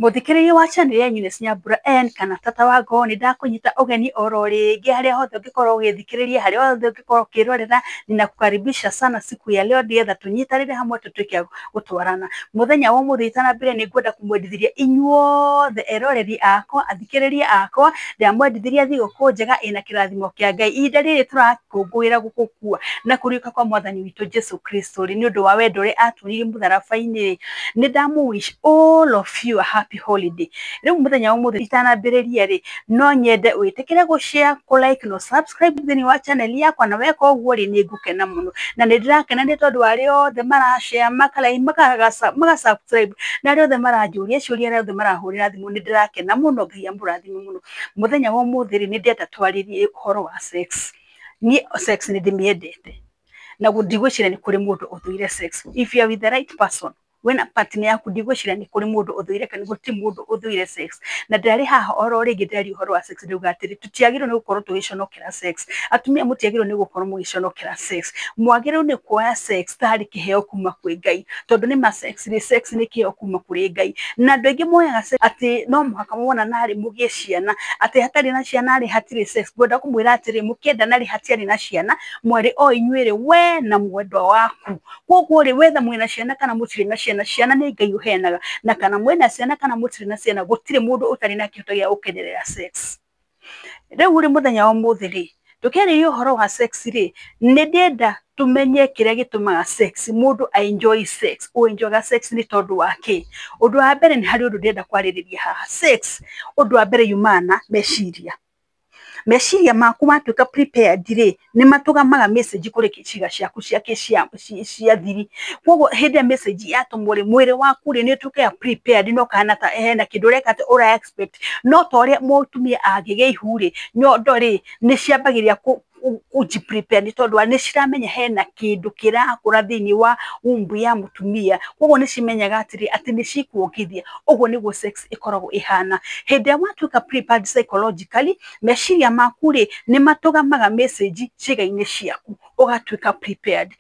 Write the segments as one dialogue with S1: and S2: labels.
S1: Mũthikĩrĩria wa channel ya Eunice Nyambura N kana Tata wa Ngoo, nĩ ndakũnyita ũgeni oro rĩngĩ harĩa hothe ũngĩkorwo ũgĩthikĩrĩria, harĩa hothe ũngĩkorwo ũkĩrorera. Ninakukaribisha sana siku ya leo nĩgetha tũnyitanĩre hamwe, tũtuĩke a gũtwarana. Mũthenya wa ũmũthĩ itanambĩrĩria, nĩ ngwenda kũmwendithĩria inyuothe eroreri akwa, athikĩrĩria akwa, ndĩramwendithĩria thigũkũ njega ĩna kĩrathimo kĩa Ngai. Ihinda rĩrĩ tũrakũngũĩra gũkua na kũriũka kwa Mwathani witũ Jesu Kristo rĩ, nĩ ũndũ wa wendo ũrĩa atuonirie mũtharaba-inĩ rĩ, nĩ ndamũ wish all of you a happy holiday. Rĩu mũthenya wa ũmũthĩ itanambĩrĩria rĩ, no nyende wĩtĩkĩre gũ share, kũ like na subscribe thĩinĩ wa channel yakwa, na weka ũguo rĩ, nĩ ngũkena mũno, na nĩ ndĩrakena nĩ tondũ arĩa othe mara share, maka like, maka subscribe, na arĩa othe maranjũria ciũria, arĩa othe marahũrĩra thimũ, nĩ ndĩrakena mũno. Ngai amũrathime mũno. Mũthenya wa ũmũthĩ rĩ, nĩ ndĩrenda twarĩrie ũhoro wa sex. Niĩ sex nĩ ndĩmĩendete, na ndigwĩciria nĩ kũrĩ mũndũ ũthũire sex if you are with the right person, wĩna partner yaku. Ndigwĩciria nĩ kũrĩ mũndũ ũthũire kana gũtirĩ mũndũ ũthũire sex. Na ndĩrarĩ haha oro rĩngĩ ndĩraria ũhoro wa sex, ndĩrauga atĩrĩ, tũtiagĩrĩirwo nĩ gũkorwo tũgĩconokera sex. Atumia, mũtiagĩrĩirwo nĩ gũkorwo mũgĩconokera sex. Mwagĩrĩirwo nĩ kuoya sex tarĩ kĩheo kuma kwĩ Ngai, tondũ nĩ ma sex rĩ, sex nĩ kĩheo kuma kũrĩ Ngai. Na andũ aingĩ moyaga sex atĩ no mũhaka mwonana rĩ mũgĩe ciana, atĩ hatarĩ na ciana rĩ hatirĩ sex. Ngwenda kũmwĩra atĩrĩ, mũkĩendana rĩ hatiarĩ na ciana, mwarĩ o inyuĩ rĩ, we na mwendwa waku. Koguo rĩ, wetha mwĩna ciana kana mũtirĩ na ciana, ciana nĩ Ngai ũheanaga, na kana mwĩna ciana kana mũtirĩ na ciana, gũtirĩ mũndũ ũtarĩ na kĩhoto gĩa gũkenerera sex. Rĩu rĩ, mũthenya wa ũmũthĩ rĩ, tũkĩarĩria ũhoro wa sex rĩ, nĩ ndĩrenda tũmenye kĩrĩa gĩtũmaga sex mũndũ a enjoy sex. Ũ enjoyaga sex nĩ tondũ wa kĩ? Ũndũ wa mbere, nĩ harĩ ũndũ ndĩrenda kwarĩrĩria haha. Sex, ũndũ wa mbere, yumaga na meciria. Meciria maku matuĩka prepared rĩ, nĩ matũgamaga message kũrĩ ciĩga ciaku cia thiri. Koguo hĩndĩ ĩrĩa message yatũmwo rĩ, mwĩrĩ waku rĩ nĩ ũtuĩkaga prepared, na ũkahana ta hena kĩndũ ũreka atĩ ũra expect. No ta ũrĩa mũtumia angĩgĩa ihu rĩ, nyondo rĩ nĩ ciambagĩrĩria kũji prepare, nĩ tondũ nĩ ciramenya hena kĩndũ kĩrakũra thĩinĩ wa womb ya mũtumia. Koguo nĩ cimenyaga atĩrĩ, atĩ nĩ cikuongithia. Ũguo nĩguo sex ĩkoragwo ĩhana. Hĩndĩ ĩrĩa watuĩka prepared psychologically, meciria maku rĩ nĩ matũgamaga message ciĩga-inĩ ciaku, ũgatuĩka prepared.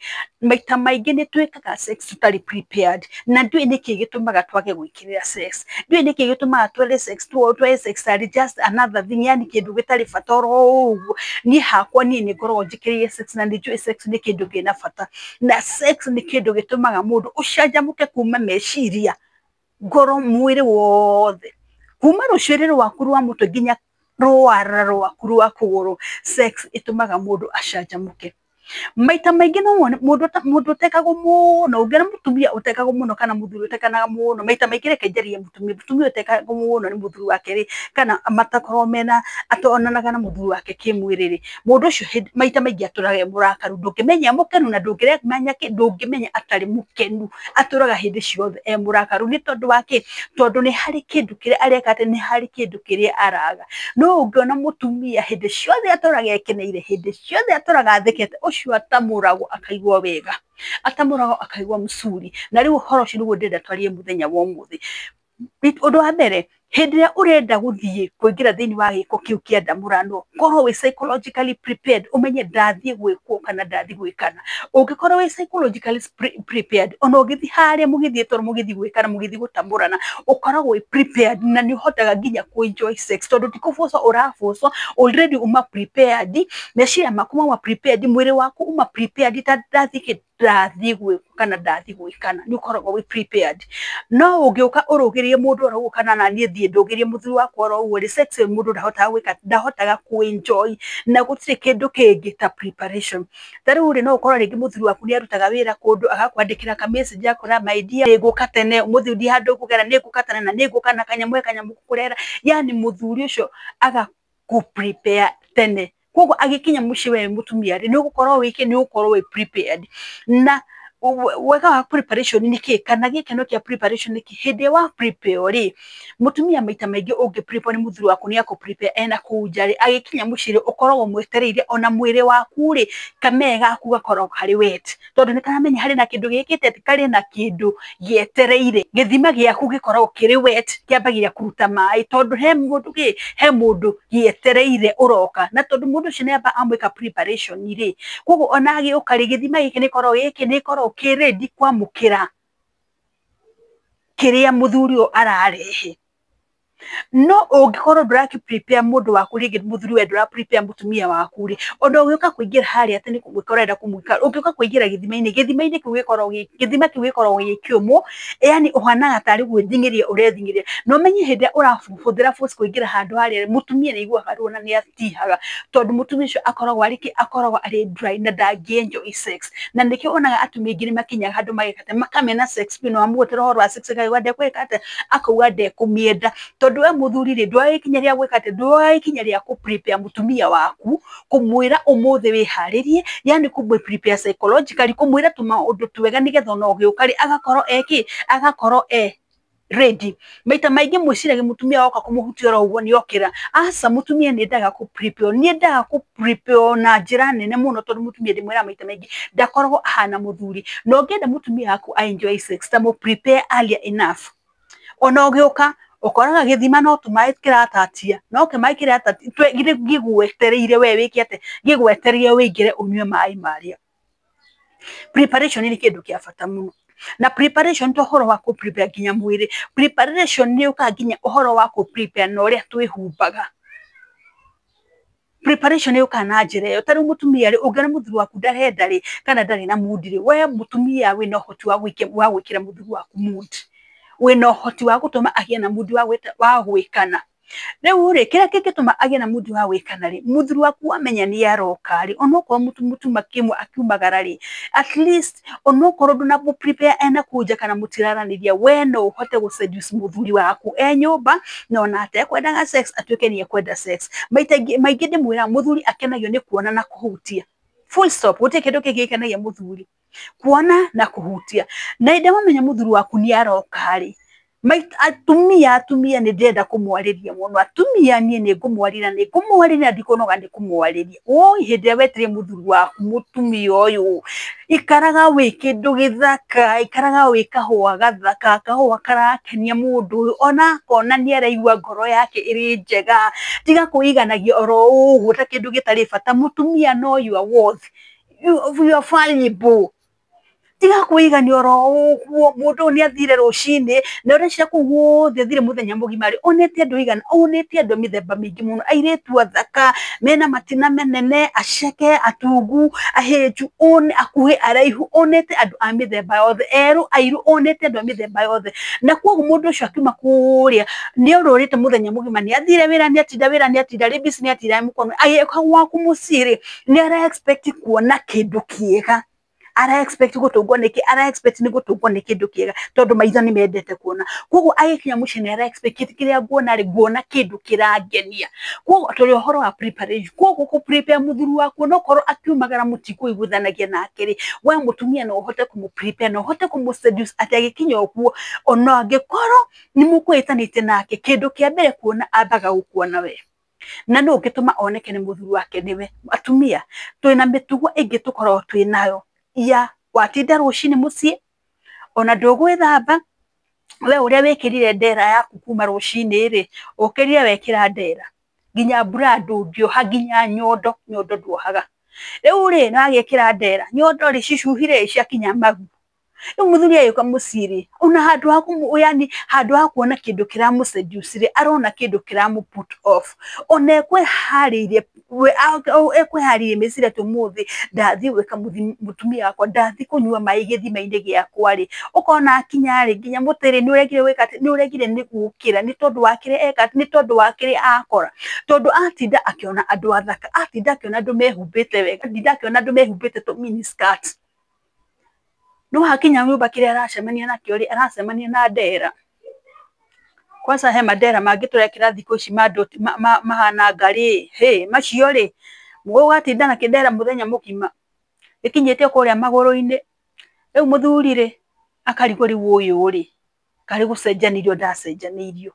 S1: Maita maingĩ nĩ twĩkaga sex tũtarĩ prepared, na ndiũĩ nĩkĩ gĩtũmaga twage gwĩkĩrĩra sex. Ndiũĩ nĩkĩ gĩtũmaga twende sex, tuoe sex tarĩ just another thing, yani kĩndũ gĩtarĩ bata oro ũguo. Niĩ hakwa, niĩ nĩ ngoragwo njĩkĩrĩire sex, na nĩ njũĩ sex nĩ kĩndũ kĩna bata, na sex nĩ kĩndũ gĩtũmaga mũndũ ũcanjamũke kuma meciria, ngoro, mwĩrĩ wothe, kuma rũcuĩrĩ rwaku rwa mũtwe nginya rwara rwaku rwa kũgũrũ. Sex ĩtũmaga mũndũ acanjamũke. Maita maingĩ no wone mũndũ ũtekagwo mũno, ũngĩona mũtumia ũtekagwo mũno kana mũthuri ũtekanaga mũno, maita maingĩ reke njarie mũtumia, mũtumia ũtekagwo mũno nĩ mũthuri wake rĩ, kana matakorwo mena atonanaga na mũthuri wake kĩmwĩrĩ rĩ, mũndũ ũcio maita maingĩ atũraga e mũrakaru. Ndũngĩmenya e mũkenu na ndũngĩmenya kĩ, ndũngĩmenya atarĩ mũkenu, atũraga hĩndĩ ciothe e mũrakaru. Nĩ tondũ wa kĩ? Tondũ nĩ harĩ kĩndũ kĩrĩa areka, atĩ nĩ harĩ kĩndũ kĩrĩa araga. No ũngĩona mũtumia hĩndĩ ciothe atũraga ekeneire, hĩndĩ ciothe atũraga athekete, ũcio atamũragwo akaigua wega, atamũragwo akaigua mzuri. Na rĩu ũhoro ũcio nĩguo ndĩrenda twarie mũthenya wa ũmũthĩ. Ũndũ wa mbere, hĩndĩ ĩrĩa ũrenda gũthiĩ kũingĩra thĩinĩ wa gĩko kĩu kĩa ndamũrano, korwo wĩ psychologically prepared, ũmenye ndathiĩ gwĩkwo kana ndathiĩ gwĩkana. Ũngĩkorwo wĩ psychologically prepared, ona ũngĩthiĩ harĩa mũgĩthiĩ toro, mũgĩthiĩ gwĩkana, mũgĩthiĩ gũtamũrana, ũkoragwo wĩ prepared, na nĩ ũhotaga nginya kũ enjoy sex, tondũ ti kũbocwo ũrabocwo, already uma prepared, meciria maku mauma prepared, mwĩrĩ waku uma prepared, ta ndathiĩ kĩ, ndathiĩ gwĩkwo kana ndathiĩ gwĩkana, nĩ ũkoragwo wĩ prepared. No ũngĩũka ũrũgĩrie mũndũ oro ũguo, kana naniĩ thiĩ ndũgĩrie mũthuri wakwa oro ũguo rĩ, sex ĩyo mũndũ ndahotaga gwĩka, ndahotaga kũ enjoy. Na gũtirĩ kĩndũ kĩngĩ ta preparation. Ta rĩu rĩ, no ũkorwo rĩngĩ mũthuri waku nĩ arutaga wĩra kũndũ, agakwandĩkĩra ka message, akwĩra, "My dear, nĩ ngũka tene ũmũthĩ, ndi handũ ngũgera, nĩ ngũka tene na nĩ ngũka na kanyamũ he kanyamũ ngũkũrehera." Yani mũthuri ũcio agakũ prepare tene, koguo agĩkinya mũciĩ, we mũtumia rĩ, nĩ ũgũkorwo wĩkĩ? Nĩ ũgũkorwo wĩ prepared. Na wega wa preparation nĩ kĩ, kana gĩkeno kĩa preparation nĩ kĩ? Hĩndĩ ĩrĩa wa prepare rĩ, mũtumia, maita maingĩ ũngĩ prepare nĩ mũthuri waku, nĩ akũ prepare ena kũu nja rĩ, agĩkinya mũciĩ rĩ, ũkoragwo mwetereire. Ona mwĩrĩ waku rĩ, kamee gaku gakoragwo karĩ wet, tondũ nĩ karamenya harĩ na kĩndũ gĩkĩte atĩ, karĩ na kĩndũ gĩetereire. Gĩthima gĩaku gĩkoragwo kĩrĩ wet, kĩambagia kũruta maĩ, tondũ he mũndũ kĩ, he mũndũ gĩetereire ũroka. Na tondũ mũndũ ũcio nĩ amba amwĩka preparation rĩ, koguo ona agĩũka rĩ, gĩthima gĩkĩ nĩ gĩkĩ nĩ gĩkoragwo kĩ ready kwamũkĩra kĩrĩa mũthuri ũyũ ararehe. No ũngĩkorwo ndũrakĩ prepare mũndũ waku rĩngĩ mũthuri we ndũra prepare mũtumia waku rĩ, ona ũgĩũka kũingĩra harĩa atĩ nĩ kũmwĩka ũrenda kũmwĩka, ũngĩũka kũingĩra gĩthima-inĩ, gĩthima-inĩ kĩu gĩkoragwo gĩthima kĩu gĩkoragwo gĩ kĩũmũ, yani ũhanaga tarĩ gwĩthing'ĩria ũrething'ĩria. Na ũmenye hĩndĩ ĩrĩa ũrahũthĩra force kũingĩra handũ harĩa, mũtumia nĩ aiguaga ruo na nĩ atihaga, tondũ mũtumia ũcio akoragwo arĩ kĩ? Akoragwo arĩ dry na ndangĩ enjoy sex. Na nĩkĩo wonaga atumia aingĩ nĩ makinyaga handũ mageka atĩ, makamena sex biũ, na wamũgwetera ũhoro wa sex akauga ndekwĩka atĩa, akauga ndekũmĩenda. Tondũ we mũthuri rĩ, ndwoya ikinya rĩa gwĩka atĩ, ndwoya ikinya rĩa kũ prepare mũtumia waku, kũmwĩra ũmũthĩ wĩharĩrie, yani kũmũ prepare psychologically, kũmwĩra tũmaũndũ twega nĩgetha ona ũgĩũka rĩ, agakorwo eki, agakorwo e ready. Maita maingĩ mwĩciragia mũtumia woka kũmũhutia oro ũguo nĩ okĩra. Aca, mũtumia nĩ endaga kũ prepare, nĩ endaga kũ prepare na njĩra nene mũno, tondũ mũtumia ndĩmwĩraga maita maingĩ ndakoragwo ahana mũthuri. Na ũngĩenda mũtumia waku a enjoy sex, ta mũ prepare earlier enough. Ona ũgĩũka ũkoraga gĩthima no tũmaĩ kĩratatia, no kĩmaĩ kĩratatia gĩgwetereire we wĩke atĩa, gĩgwetereire wĩingĩre ũnyue maĩ marĩa. Preparation nĩ kĩndũ kĩa bata mũno. Na preparation to ũhoro wa kũ prepare nginya mwĩrĩ, preparation nĩ yũkaga nginya ũhoro wa kũ prepare na ũrĩa twĩhumbaga. Preparation yũkaga na njĩra ĩyo. Ta rĩu mũtumia rĩ, ũngĩona mũthuri waku ndarenda rĩ, kana ndarĩ na mood rĩ, we mũtumia wĩna ũhoti wa gwĩkĩra mũthuri waku mood. Wĩna ũhoti wa gũtũma agĩe na mood wa gwĩkana. Rĩu rĩ, kĩrĩa kĩngĩtũma agĩe na mood wa gwĩkana rĩ, mũthuri waku wamenya nĩ aroka rĩ, onokorwo mũtuma kĩmwe akiumagara rĩ, at least onokorwo ndũnamũ prepare ena kũu nja kana mũtiraranĩria, we no ũhote gũ seduce mũthuri waku e nyũmba, na ona atekwendaga sex atuĩke nĩ ekwenda sex. Maita maingĩ ndĩmwĩraga mũthuri akenagio nĩ kuona na kũhutia. Full stop, gũtirĩ kĩndũ kĩngĩ gĩkenagia mũthuri. Kuona na kũhutia. Na hĩndĩ ĩrĩa wamenya mũthuri waku nĩ aroka rĩ, atumia nĩ ndĩrenda kũmwarĩria mũno. Atumia niĩ nĩ ngũmwarĩria, nĩ ngũmwarĩria ndikũnoga nĩ kũmwarĩria. Woi hĩndĩ ĩrĩa wetereire mũthuri waku mũtumia ũyũ, ikaraga wĩ kĩndũ gĩthaka, ikaraga wĩ kahũa gathaka, kahũa karakenia mũndũ ũyũ, ona akona nĩ araigua ngoro yake ĩrĩ njega. Tiga kwĩiganagia oro ũguo ta kĩndũ gĩtarĩ bata. Mũtumia know your worth, you are valuable. Tiga kwĩigania oro ũguo, mũndũ ũyũ nĩ athire rũcinĩ, na ũreciria kũu guothe athire mũthenya mũgima rĩ, onete andũ aigana, onete andũ a mĩthemba mĩingĩ mũno, airĩtu athaka, mena matina manene, aceke, atungu, ahĩnju, akuhĩ, araihu, onete andũ a mĩthemba yothe, erũ, airũ, onete andũ a mĩthemba yothe. Na koguo mũndũ ũcio akiuma kũrĩa, nĩ orũrĩte mũthenya mũgima, nĩ athire wĩra, nĩ atinda wĩra, nĩ atinda rĩ busy, nĩ atinda mũkono, agĩũka gwaku mũciĩ rĩ, nĩ ara expect kuona kĩndũ kĩega. Ara expect gũtũngwo nĩkĩ? Ara expect nĩ gũtũngwo nĩ kĩndũ kĩega, tondũ maitho nĩ mendete kuona. Koguo agĩkinya mũciĩ nĩ ara expect kĩrĩa nguona rĩ, nguona kĩndũ kĩrangenia. Koguo tũrĩ ũhoro wa preparation. Koguo kũ prepare mũthuri waku onokorwo akiumagara mũtikũiguithanagia nake rĩ, we mũtumia no ũhote kũmũ prepare, no ũhote kũmũ seduce atĩ agĩkinya ũguo, ona angĩkorwo nĩ mũkũhĩtanĩtie nake, kĩndũ kĩa mbere kuona ambaga gũkuona we. Na nũ ũngĩtũma oneke nĩ mũthuri wake nĩwe. Atumia twĩna mĩtugo ĩngĩ tũkoragwo twĩnayo ya watinda rũcinĩ mũciĩ, ona ndũgwĩthamba, we ũrĩa wĩkĩrire ndera yaku kuma rũcinĩ rĩ, ũkĩrire wekĩra ndera, nginya bra ndũngĩoha, nginya nyondo, nyondo nduohaga. Rĩu rĩ, nĩ wagĩkĩra ndera, nyondo rĩ, cicuhire ciakinya maru. Rĩu mũthuri agĩũka mũciĩ rĩ, ona handũ ha yani handũ ha kuona kĩndũ kĩramũ seduce rĩ, arona kĩndũ kĩramũ put off. Ona ekweharĩirie ekweharĩirie meciria atĩ ũmũthĩ ndathiĩ gwĩka mũtumia wakwa, ndathiĩ kũnyua maĩ gĩthima-inĩ gĩakwa rĩ, ũkona akinya rĩ, nginya mũtĩ rĩ, nĩ ũregire gwĩka atĩ, nĩ ũregire nĩ gũkĩra, nĩ tondũ wa kĩrĩa eka, nĩ tondũ wa kĩrĩa akora. Tondũ atinda akĩona andũ athaka, atinda akĩona andũ mehumbĩte wega, atinda akĩona andũ mehumbĩte tũ mini skirt. No hakinya nyũmba kĩrĩa aracemania nakĩo rĩ, aracemania na ndera. Kwanza he mandera mangĩ tũrekĩra thikũ ici ma ndoti mahana ngarĩ, hĩ macio rĩ, ũgatinda na kĩndera mũthenya mũgima, gĩkinyĩte o kũrĩa magũrũ-inĩ. Rĩu mũthuri rĩ, akarigwo rĩu ũyũ rĩ, karĩ gũcenjanĩrio ndacenjanĩirio.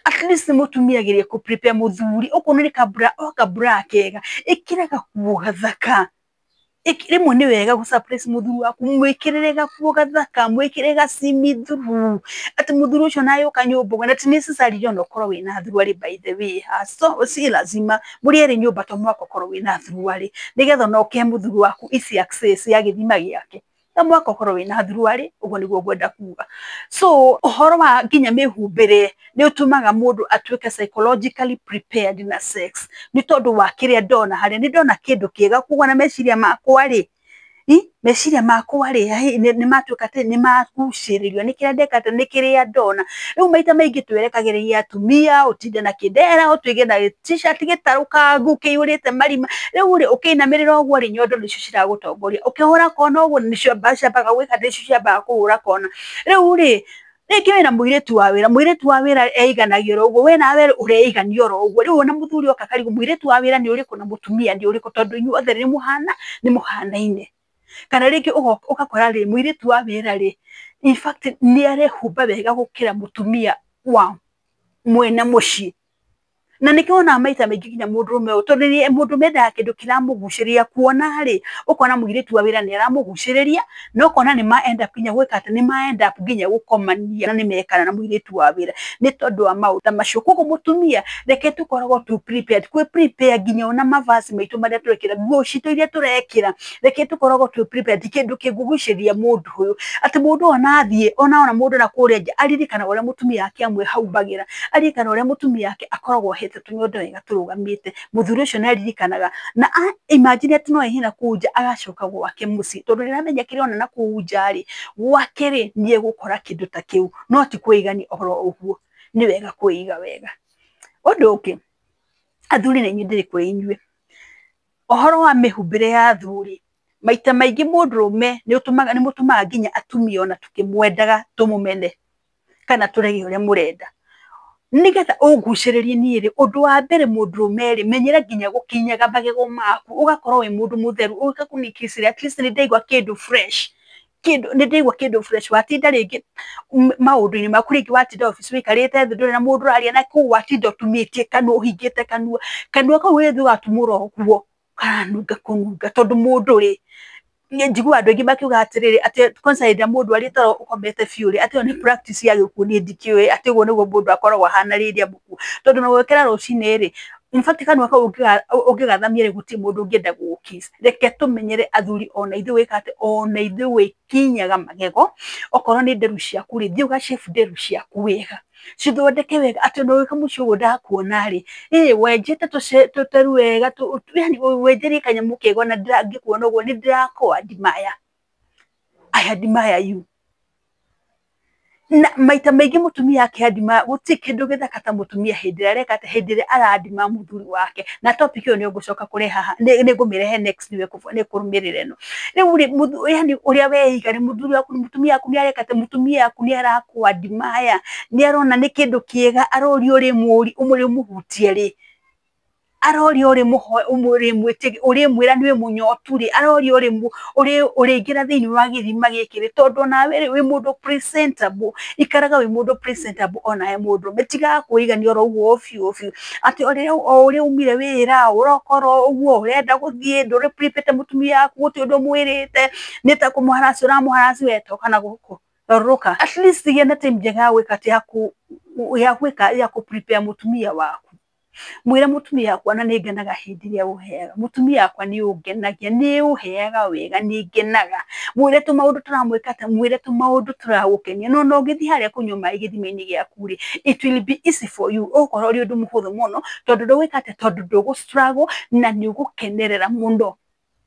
S1: At least mũtumia agerie kũ prepare mũthuri, okorwo nĩ kabra, o kabra kega, ĩkĩra gakuo gathaka. Rĩmwe nĩ wega gũ surprise mũthuri waku, mwĩkĩrĩre gakuo gathaka, mwĩkĩre gacimi through, atĩ mũthuri ũcio ona agĩũka nyũmba, na ti necessary ona ũkorwo wĩna thuruarĩ by the way, so si lazima mũrĩ erĩ nyũmba to mũhaka ũkorwo wĩna thuruarĩ, nĩgetha ona ũkĩhe mũthuri waku easy access ya gĩthima gĩake. To mũhaka ũkorwo wĩna thuruarĩ, ũguo nĩguo ngwenda kuga. So ũhoro wa nginya mĩhumbĩre nĩ ũtũmaga mũndũ atuĩke psychologically prepared na sex, nĩ tondũ wa kĩrĩa ndona harĩa, nĩ ndona kĩndũ kĩega, koguo na meciria makwa rĩ, meciria makwa rĩ, nĩ matuĩka atĩ nĩ magucĩrĩrio nĩ kĩrĩa ndeka atĩ nĩ kĩrĩa ndona. Rĩu maita maingĩ twerekagĩrĩria atumia ũtinde na kĩndera, ũtinde na t-shirt gĩtarũkangu kĩihũrĩte marima, rĩu rĩ, ũkĩinamĩrĩra ũguo rĩ, nyondo nĩcio ciragũtongoria, ũkĩhũra kona ũguo nĩcio ciambaga gwĩka, nĩcio ciambaga kũhũra kona. Rĩu rĩ, rĩngĩ wĩna mũirĩtu wa wĩra, mũirĩtu wa wĩra eiganagia oro ũguo, we nawe ũreigania oro ũguo, rĩu ona mũthuri oka akarigwo mũirĩtu wa wĩra nĩ ũrĩkũ na mũtumia nĩ ũrĩkũ, tondũ inyuothe nĩ mũhana, nĩ mũhanaine. Kana rĩngĩ ũgakora rĩ, mũirĩtu wa wĩra rĩ, in fact nĩ arehumba wega gũkĩra mũtumia wa mwene mũciĩ. Na nĩkĩo wonaga maita maingĩ nginya mũndũrũme ũyũ, tondũ mũndũrũme endaga kĩndũ kĩramũgucĩrĩria, kuona rĩ, ũkona mũirĩtu wa wĩra nĩ aramũgucĩrĩria, na ũkona nĩ ma end up nginya gwĩka atĩ, nĩ ma end up nginya gũkomania na nĩ mekana na mũirĩtu wa wĩra, nĩ tondũ wa maũndũ ta macio. Koguo mũtumia, reke tũkoragwo tũ prepared, kwĩ prepare nginya ona mavazi maitũ marĩa tũrekĩra, nguo citũ iria tũrekĩra, reke tũkoragwo twĩ prepared, kĩndũ kĩngĩgucĩrĩria mũndũ ũyũ, atĩ mũndũ ũyũ ona athiĩ, ona ona mũndũ na kũrĩa nja, aririkanaga ũrĩa mũtumia wake amwĩhumbagĩra, aririkana ũrĩa mũtumia wake akoragwo ohete tũnyondo wega tũrũgamĩte, mũthuri ũcio nĩ aririkanaga, na imagine atĩ no aihe na kũu nja agacoka gwake mũciĩ, tondũ nĩ aramenya kĩrĩa ona na kũu nja rĩ, gwake rĩ, nĩ egũkora kĩndũ ta kĩu, no ti kwĩigania oro ũguo, nĩ wega kwĩiga wega. Ũndũ ũngĩ, athuri na inyuĩ ndĩrĩ kwĩ inyuĩ, ũhoro wa mĩhumbĩre ya athuri, maita maingĩ mũndũrũme nĩ mũtũmaga nginya atumia ona tũkĩmwendaga tũmũmene, kana tũrege ũrĩa mũrenda. Nĩgetha ũngucĩrĩrie niĩ rĩ, ũndũ wa mbere mũndũrũme rĩ, menyera nginya gũkinyaga magego maku, ũgakorwo wĩ mũndũ mũtheru, ũgoka kũnĩ at least nĩ ndaigua kĩndũ fresh, kĩndũ nĩ ndaigua kĩndũ fresh, watinda rĩngĩ maũndũ-inĩ maku, rĩngĩ watinda obici ũikarĩte thĩ ndũrĩ na mũndũ ũraria nake, koguo watinda ũtumĩtie kanua ũhingĩte kanua, kanua kau ũgĩthiĩ ũgatumũra ũguo karanunga kũnunga, tondũ mũndũ rĩ, njiguaga andũ aingĩ makiuga atĩrĩrĩ, atĩ kwanza hĩndĩ ĩrĩa mũndũ arĩ toro ũkomete biũ rĩ, atĩ ĩyo nĩ practice ya gĩkuũ, niĩ ndikĩũĩ atĩ ũguo nĩguo mũndũ akoragwo ahana rĩrĩa mũkuũ, tondũ ona gwĩkĩra rũcinĩ rĩ, in fact kanua kau ũngĩgathamia rĩ, gũtirĩ mũndũ ũngĩenda gũgũ kiss. Reke tũmenyere athuri ona ithuĩ gwĩka atĩ, ona ithuĩ gwĩkinyaga magego, okorwo nĩ nderu ciaku rĩ, thiĩ ũga shave nderu ciaku wega, cithondeke wega atĩ ona ũgĩũka mũciĩ ũguo ndakuona rĩ, ĩ wenjete tũteru wega, yani wenjerie kanyamũ kega ona ngĩkuona ũguo nĩ ndĩrakũ admire, I admire you. Na maita maingĩ mũtumia akĩ admire, gũtirĩ kĩndũ gĩthaka ta mũtumia hĩndĩ ĩrĩa areka atĩ, hĩndĩ ĩrĩa ara admire mũthuri wake. Na topic ĩyo nĩ ngũcoka kũreha haha, nĩ ngũmĩrehe next nĩ ĩkũrũmĩrĩra ĩno. Rĩu rĩ, yani ũrĩa weiga rĩ, mũthuri waku, mũtumia waku nĩ areka atĩ, mũtumia waku nĩ arakũ admire, nĩ arona nĩ kĩndũ kĩega, aroria ũrĩmũhutia rĩ, aroria ũrĩmwĩra nĩ mũnyotu rĩ, aroria ũrĩingĩra thĩinĩ wa gĩthima gĩkĩ rĩ, tondũ onawe rĩ, wĩ mũndũ presentable, ikaraga wĩ mũndũ presentable onawe mũndũrũme, tigaga kwĩigania oro ũguo ũbiũ ũbiũ, atĩ o ũrĩa umire wĩra ũrokora ũguo ũrenda gũthiĩ, ndũrĩ prepare mũtumia waku gũtirĩ ũndũ ũmwĩrĩte, nĩ ta kũmũ harass ũramũ harass we toka na gũkũ, garũrũka. At least gĩa na time njega ya gwĩka atĩ, ya gwĩka ya kũ prepare mũtumia waku. Mwĩre mũtumia wakwa ona nĩ ngenaga hĩndĩ ĩrĩa ũheaga, mũtumia wakwa nĩ ũngenagia, nĩ ũheaga wega, nĩ ngenaga. Mwĩre tũmaũndũ tũramwĩka atĩa, mwĩre tũmaũndũ tũragũkenia, na ona ũngĩthiĩ harĩa kũnyua maĩ gĩthima-inĩ gĩaku rĩ, it will be easy for you, ũgũkorwo ũrĩ ũndũ mũhũthũ mũno, tondũ ndũgwĩka atĩa, tondũ ndũgũ struggle na nĩ ũgũkenerera mũno.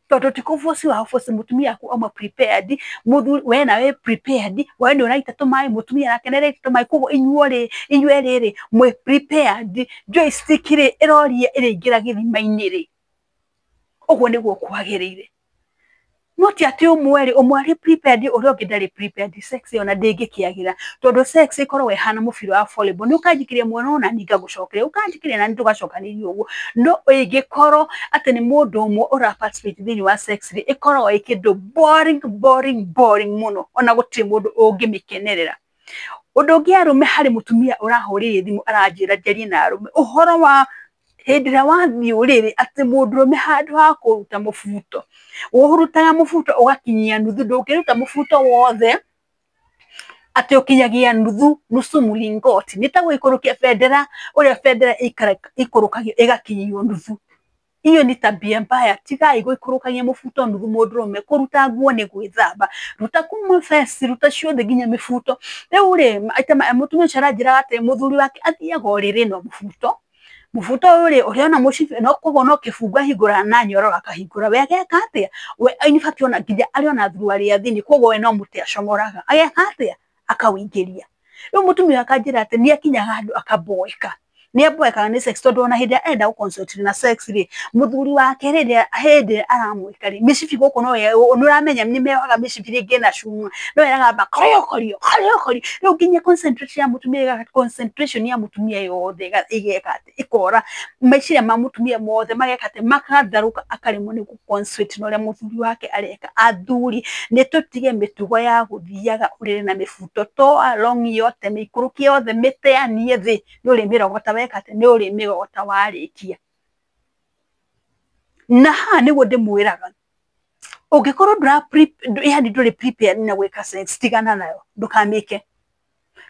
S1: Tondũ ti kũ force wa force mũtumia waku auma prepared, mũthuri we nawe prepared, we nĩ ũraita tũmaĩ, mũtumia nake nĩ araita tũmaĩ, koguo inyuerĩ inyuerĩ rĩ, mwĩ prepared, joystick rĩ, ĩroria ĩrĩingĩra gĩthima-inĩ rĩ, ũguo nĩguo kwagĩrĩire. No ti atĩ ũmwe rĩ, ũmwe arĩ prepared ũrĩa ũngĩ ndarĩ prepared, sex ĩyo ona ndĩngĩkĩagĩra, tondũ sex ĩkoragwo ĩhana mũbira wa volleyball, nĩ ũkanjikĩria mwena ũyũ nani ngagũcokeria, ũkanjikĩria nani tũgacokanĩria ũguo, no ĩngĩkorwo atĩ nĩ mũndũ ũmwe ũra participate thĩinĩ wa sex rĩ, ĩkoragwo ĩ kĩndũ boring boring boring mũno, ona gũtirĩ mũndũ ũngĩmĩkenerera. Ũndũ ũngĩ arũme harĩ mũtumia ũrahũrĩire thimũ aranjĩra njarie na arũme, ũhoro wa hĩndĩ ĩrĩa wathiĩ ũrĩrĩ atĩ mũndũrũme handũ ha kũruta mũbuto, ũrutaga mũbuto ũgakinyia nuthu, ndũngĩruta mũbuto wothe atĩ ũkinyagia nuthu, nusu mlingoti, nĩ ta gũikũrũkia bendera ũrĩa bendera ĩikũrũkagio ĩgakinyio nuthu. Iyo ni tabia mbaya. Tigai gũikũrũkagia mũbuto nuthu mũndũrũme. Kũruta nguo nĩ gwĩthamba. Ruta kuma vest, ruta ciothe nginya mĩbuto. Rĩu rĩ, mũtumia ũcio aranjĩraga atĩ mũthuri wake athiaga ũrĩrĩ na mũbuto. Mũbuto ũyũ rĩ, ũrĩ ona mũcibi, no koguo no kĩbungo ahingũraga na nyororo akahingũra. We ageka atĩa? We in fact ona nginya arĩ ona thuruarĩ ya thĩinĩ, koguo we no mũtĩ acomoraga. Ageka atĩa? Akawĩingĩria. Rĩu mũtumia ũyũ akanjĩra atĩ nĩ akinyaga handũ akaboeka. Nĩ aboekaga nĩ sex tondũ ona hĩndĩ ĩrĩa arenda gũ na sex rĩ, mũthuri wake rĩrĩa hĩndĩ ĩrĩa aramwĩka rĩ, mĩcibi gũkũ no nĩ ũramenya nĩ meohaga mĩcibi rĩngĩ na cuma, no ĩragamba korio korio korio korio. Rĩu nginya concentration ya mũtumia concentration ya mũtumia yothe ĩgeka atĩ ĩkora. Meciria ma mũtumia mothe mageka atĩ makatharũka, akaremwo nĩ gũ concentrate na ũrĩa mũthuri wake areka. Athuri, nĩ tũtige mĩtugo ya gũthiaga ũrĩrĩ na mĩbuto. Toa longi yote, mĩikũrũkie yothe, mĩteanie thĩ, nĩ ũrĩmĩrogota weka atĩ nĩ ũrĩmĩrogota warĩkia. Na haha nĩguo ndĩmwĩraga, ũngĩkorwo yani ndũrĩ prepared na gwĩka sex, tigana nayo, ndũkamĩke.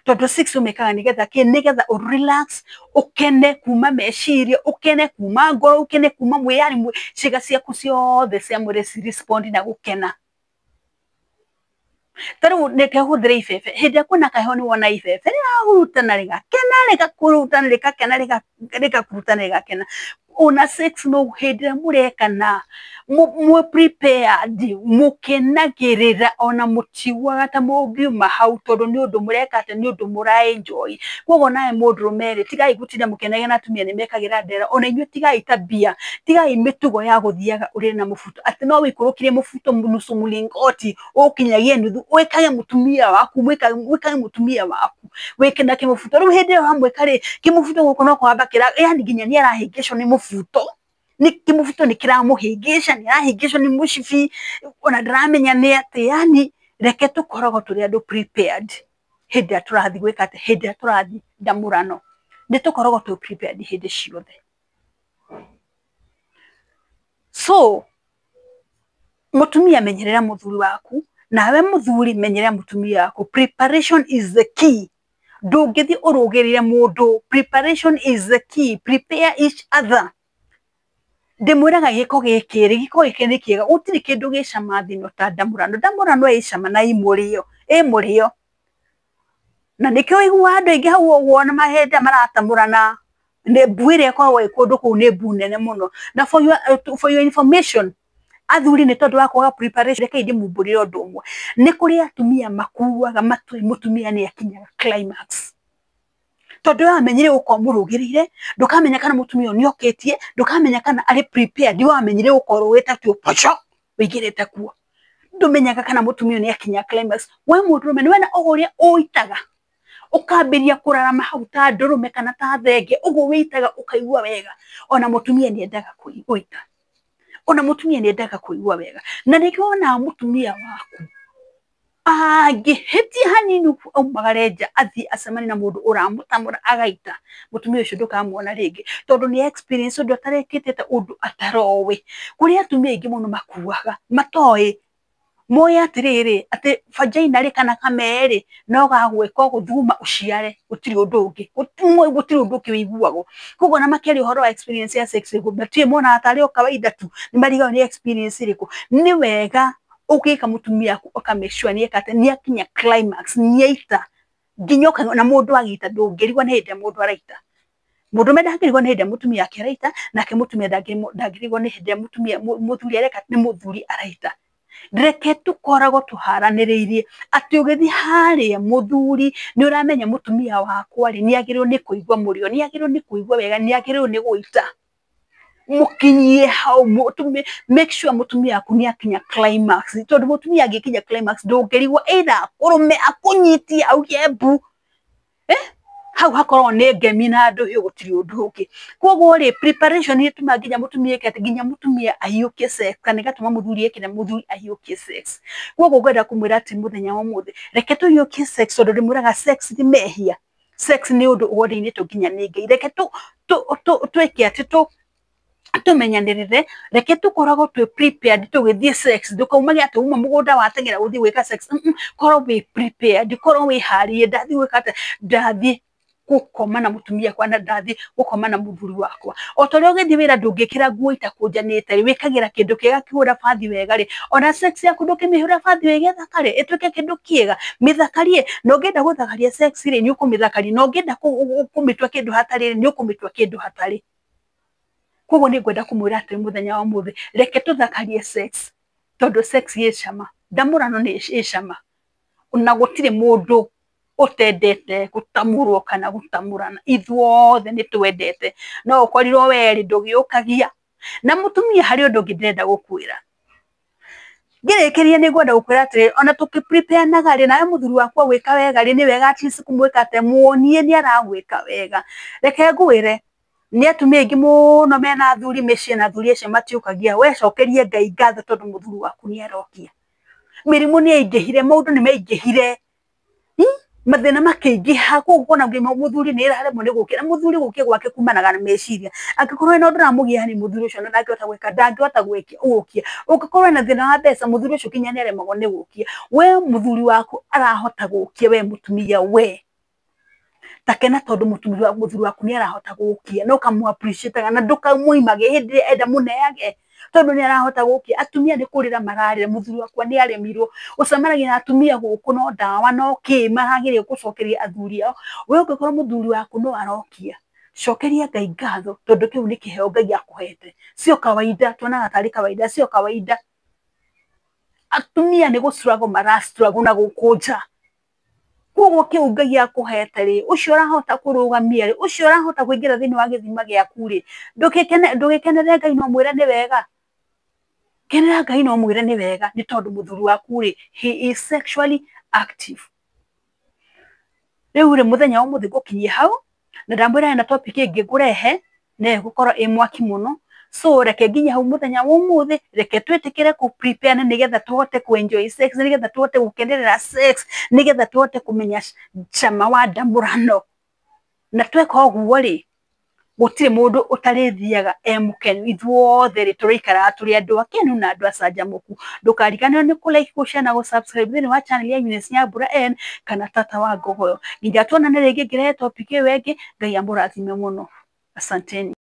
S1: Tondũ sex ũmĩkaga nĩgetha kĩ? Nĩgetha ũ relax, ũkene kuma meciria, ũkene kuma ngoro, ũkene kuma mwĩrĩ, yani ciĩga ciaku ciothe cia mwĩrĩ ci respond na gũkena. Ta rĩu reke hũthĩre ibebe. Hĩndĩ ĩrĩa kwĩna kaheho nĩ wona ibebe rĩrahurutana rĩgakena, rĩgakũrutana rĩgakena, rĩgakũrutana rĩgakena. Ona sex no hĩndĩ ĩrĩa mũrekana mwĩ prepared, mũkenagĩrĩra ona mũtiiguaga ta mũngiuma hau, tondũ nĩ ũndũ mũreka atĩ nĩ ũndũ mũra enjoy. Koguo nawe mũndũrũme rĩ, tigai gũtinda mũkĩnegena atumia nĩ mekagĩra ndera. Ona inyuĩ tigai tabia, tigai mĩtugo ya gũthiaga ũrĩrĩ na mũbuto, atĩ no wĩikũrũkirie mũbuto nusu mlingoti ũkinyagie nuthu, wĩkage mũtumia waku, wĩkage mũtumia waku wĩke na kĩmũbuto. Rĩu hĩndĩ ĩyo wamwĩka rĩ, kĩmũbuto gũkũ no kũhamba kĩra, yani nginya nĩ arahĩngĩcwo nĩ mũbuto, nĩ kĩmũbuto nĩ kĩramũhĩngĩca, nĩ arahĩngĩcwo nĩ mũcibi, ona ndaramenya nĩ atĩ. Yani reke tũkoragwo tũrĩ andũ prepared hĩndĩ ĩrĩa tũrathiĩ gwĩka atĩ, hĩndĩ ĩrĩa tũrathiĩ ndamũrano, nĩ tũkoragwo twĩ prepared hĩndĩ ciothe. So mũtumia, menyerera mũthuri waku, nawe mũthuri menyerera mũtumia waku. Preparation is the key. Ndũngĩthiĩ ũrũgĩrĩre mũndũ. Preparation is the key. Prepare each other. Ndĩmwĩraga gĩko gĩkĩ rĩ, gĩko gĩkĩ nĩ kĩega. Gũtirĩ kĩndũ gĩ cama thĩ ĩno ta ndamũrano. Ndamũrano ĩ cama na ĩ mũrĩo, ĩ mũrĩo. Na nĩkĩo ũiguaga andũ aingĩ hau ũguo na mahĩndĩ maratamũrana, nĩ mbu ĩrĩa ĩkoragwo ĩ kũndũ kũu nĩ mbu nene mũno. Na for your information, athuri, nĩ tondũ wa kwaga preparation, rekei ndĩmumbũrĩre ũndũ ũmwe. Nĩ kũrĩ atumia makuaga matoĩ mũtumia nĩ akinyaga climax, tondũ we wamenyire gũkorwo mũrũgĩrĩire, ndũkamenya kana mũtumia ũyũ nĩ okĩtie, ndũkamenya kana arĩ prepared. We wamenyire gũkorwo wĩta tu poco wĩingĩrĩte kuo, ndũmenyaga kana mũtumia ũyũ nĩ akinya climax. We mũndũrũme, nĩ wena ũguo ũrĩa ũitaga ũkambĩrĩria kũrarama hau ta ndũrũme kana ta thenge, ũguo wĩitaga ũkaigua wega. Ona mũtumia nĩ endaga gũita, ona mũtumia nĩ endaga kũigua wega. Na nĩkĩo wonaga mũtumia waku angĩhĩtia hanini aumagare nja athiĩ acemanie na mũndũ ũramũtamũra agaita, mũtumia ũcio ndũkamuona rĩngĩ, tondũ nĩ experience ũndũ atarekĩte, ũndũ ataroĩ. Kũrĩ atumia aingĩ mũno makuaga matoĩ, moĩ atĩrĩrĩ, atĩ vagina rĩ kana kamee rĩ no gagwĩka gũthuguma ũciare, gũtirĩ ũndũ ũngĩ, gũtirĩ ũndũ ũngĩ wĩiguagwo. Koguo ona makĩaria ũhoro wa experience ya sex, matirĩ monaga tarĩ o kawaida tu, nĩ marigagwo nĩ experience ĩrĩkũ. Nĩ wega ũgĩka mũtumia waku ũka make sure nĩ eka atĩ nĩ akinya climax, nĩ aita nginya ũkaigua. Na mũndũ agĩita ndũngĩrigwo nĩ hĩndĩ ĩrĩa mũndũ araita. Mũndũrũme ndangĩrigwo nĩ hĩndĩ ĩrĩa mũtumia wake araita, nake mũtumia ndangĩrigwo nĩ hĩndĩ ĩrĩa mũtumia mũthuri areka nĩ mũthuri araita. Reke tũkoragwo tũharanĩrĩirie atĩ ũgĩthiĩ harĩa mũthuri nĩ ũramenya mũtumia wakwa rĩ, nĩ agĩrĩirwo nĩ kũigua mũrĩo, nĩ agĩrĩirwo nĩ kũigua wega, nĩ agĩrĩirwo nĩ gũita. Mũkinyie hau, make sure mũtumia waku nĩ akinya climax, tondũ mũtumia angĩkinya climax ndũngĩrigwo either akũrũme, akũnyitie, auge mbu, hau hakoragwo nĩ ngemi na ndũhiũ, gũtirĩ ũndũ ũngĩ. Koguo rĩ, preparation nĩ ĩtũmaga nginya mũtumia eke atĩ nginya mũtumia ahiũkie sex, kana ĩgatũma mũthuri eke na mũthuri ahiũkie sex. Koguo ngwenda kũmwĩra atĩ mũthenya wa ũmũthĩ reke tũhiũkie sex, tondũ ndĩmwĩraga sex ti mehia. Sex nĩ ũndũ ũorĩinĩtwo nginya nĩ Ngai. Reke twĩke atĩ tũmenyanĩrĩre, reke tũkoragwo twĩ prepared tũgĩthiĩ sex. Ndũkaumage atĩ uma mũgũnda wateng'era gũthiĩ gwĩka sex. Korwo wĩ prepared, korwo wĩharĩirie, ndathiĩ gwĩka atĩa, ndathiĩ gũkoma na mũtumia wakwa na ndathiĩ gũkoma na mũthuri wakwa. O ta ũrĩa ũgĩthiĩ wĩra ndũngĩkĩra nguo itakũnjanĩte rĩ, wĩkagĩra kĩndũ kĩega kĩhũra bathi wega rĩ, ona sex yaku ndũngĩmĩhũra bathi wega ĩthakare, ĩtuĩke kĩndũ kĩega, mĩthakarie. Na ũngĩenda gũthakaria sex rĩ, nĩ ũkũmĩthakaria, na ũngĩenda kũmĩtua kĩndũ hatarĩ rĩ, nĩ ũkũmĩtua kĩndũ hatarĩ. Koguo nĩ ngwenda kũmwĩra atĩrĩ mũthenya wa ũmũthĩ, reke tũthakarie sex, tondũ sex ĩ cama, ndamũrano nĩ ĩ cama, na gũtirĩ mũndũ ũtendete gũtamũrwo kana gũtamũrana, ithuothe nĩ twendete, no ũkorirwo we rĩ ndũgĩũkagia. Na mũtumia harĩ ũndũ ũngĩ ndĩrenda gũkwĩra, ngĩrĩkĩria nĩ ngwenda gũkwĩra atĩrĩrĩ, ona tũkĩ prepare naga rĩ, nawe mũthuri waku agwĩka wega rĩ, nĩ wega at least kũmwĩka atĩ muonie nĩ aragwĩka wega. Reke ngwĩre, nĩ atumia aingĩ mũno mena athuri mĩciĩ na athuri acio matiũkagia, we cokeria Ngai ngatho tondũ mũthuri waku nĩ arokia. Mĩrimũ nĩ yaingĩhire, maũndũ nĩ maingĩhire, mathĩna makĩingĩha, koguo ũkona nginya mũthuri nĩ araremwo nĩ gũkĩra. Mũthuri gũkia gwake kumanaga na meciria. Angĩkorwo wĩna ũndũ ũramũgia nĩ mũthuri ũcio ona ndangĩhota gwĩka, ndangĩhota gũkia. Ũngĩkorwo wĩna thĩna wa mbeca, mũthuri ũcio nginya nĩ aremagwo nĩ gũkia. We mũthuri waku arahota gũkia we mũtumia we, ta kena tondũ mũthuri waku nĩ arahota gũkia, na ũkamũ appreciate na ndũkamũimage hĩndĩ ĩrĩa enda mũneage, tondũ nĩ arahota gũkia. Atumia nĩ kũrĩra mararĩra, mũthuri wakwa nĩ aremirwo. Ũcemanagia na atumia gũkũ no ndawa no kĩ marageria gũcokeria athuri ao. We ũngĩkorwo mũthuri waku no arokia, cokeria Ngai ngatho tondũ kĩu nĩ kĩheo Ngai akũhete. Sio kawaida, tuonaga tarĩ kawaida, sio kawaida. Atumia nĩ gũ struggle mara struggle na gũkũ nja. Koguo kĩu Ngai akũhete rĩ, ũcio ũrahota kũrũgamia rĩ, ũcio ũrahota kũingĩra thĩinĩ wa gĩthima gĩaku rĩ, ndũgĩkenere Ngai na ũmwĩre nĩ wega. Kenera Ngai na ũmwĩre nĩ wega, nĩ tondũ mũthuri waku rĩ, he is sexually active. Rĩu rĩ, mũthenya wa ũmũthĩ ngũkinyia hau, na ndamwĩra hena topic ĩngĩ ngũrehe, na ĩgũkorwo ĩ mwaki mũno. So reke nginye hau mũthenya wa ũmũthĩ, reke twĩtĩkĩre kũ prepare nĩgetha tũhote kũ enjoy sex, nĩgetha tũhote gũkenerera sex, nĩgetha tũhote kũmenya cama wa ndamũrano. Na tweka ũguo rĩ, gũtirĩ mũndũ ũtarĩthiaga e mũkenu, ithuothe rĩ tũrĩikaraga tũrĩ andũ akenu na andũ acanjamũku. Ndũkariganĩrwo nĩ kũ like, kũ share na gũ subscribe thĩinĩ wa channel ya Eunice Nyambura N kana Tata wa Ngogoyo. Nginya tuonane rĩngĩ ngĩrehe topic ĩyo ĩngĩ, Ngai amũrathime mũno. Asanteni.